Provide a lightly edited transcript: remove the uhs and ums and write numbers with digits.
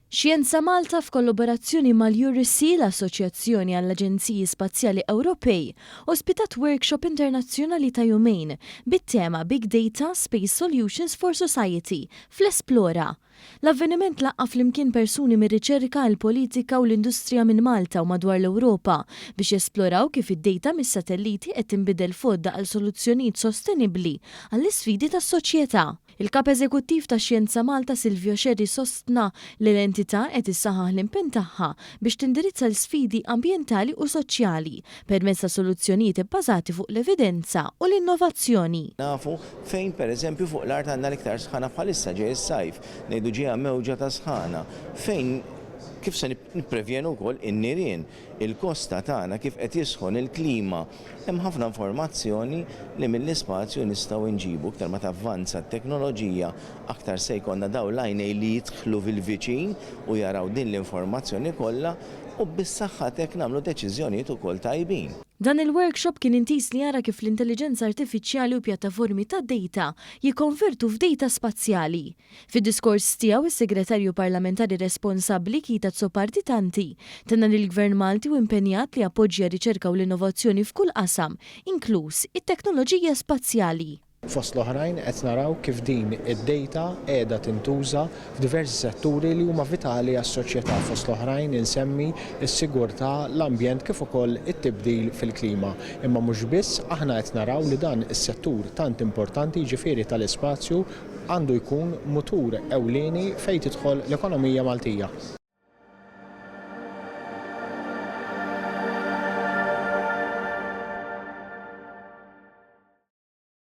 Xjenza Malta f'kollaborazzjoni mal-EURISI, l-Assoċjazzjoni għall-Aġenziji Spazjali Ewropej, ospitat workshop internazzjonali ta' jumejn bit-tema Big Data Space Solutions for Society fl-Esplora. L-avveniment laqqa' flimkien persuni mir-riċerka, il-politika u l-industrija minn Malta u madwar l-Ewropa biex jesploraw kif id-data mis-satelliti qed tinbidel f'għodda għal soluzzjonijiet sostenibbli għall-isfidi tas-soċjetà. Il-Kap Eżekuttiv ta' Xjenza Malta Silvio Scerri sostna li l-entità qed issaħħaħ l-impenn tagħha biex tindirizza l-sfidi ambjentali u soċjali permezz ta' soluzzjonijiet ibbażati fuq l-evidenza u l-innovazzjoni. Nafu fejn pereżempju fuq l-art għandna l-iktar sħana bħalissa ġej is-sajf, ngħidu ġejja mewġa ta' sħana, fejn kif se nipprevjenu wkoll in-nirien, il-kosta tagħna kif qed jisħon il-klima. Hemm ħafna informazzjoni li mill-ispazju nistgħu nġibu. Iktar ma tavvanza t-teknoloġija, aktar se jkollna dawn l-għajnejn li jidħlu fil-viċin u jaraw din l-informazzjoni kollha u bis-saħħa t'hekk nagħmlu deċiżjonijiet ukoll tajbin. Dan il-workshop kien intiż li jara kif l-intelliġenza artifiċjali u pjattaformi tad-data jikkonvertu f'data spazjali. Fid-diskors tiegħu, is-Segretarju Parlamentari responsabbli, Keith Azzopardi Tanti, tenna li l-Gvern Malti hu impenjat li jappoġġja r-riċerka u l-innovazzjoni f'kull qasam, inkluż it-teknoloġija spazjali. Fost l-oħrajn qed naraw kif din id-data qiegħda tintuża f'diversi setturi li huma vitali għas-soċjetà, fost l-oħrajn insemmi s-sigurtà, l-ambjent kif ukoll it-tibdil fil-klima. Imma mhux biss, aħna qed naraw li dan is-settur tant importanti, jiġifieri tal-ispazju, għandu jkun mutur ewlieni fejn tidħol l-ekonomija Maltija.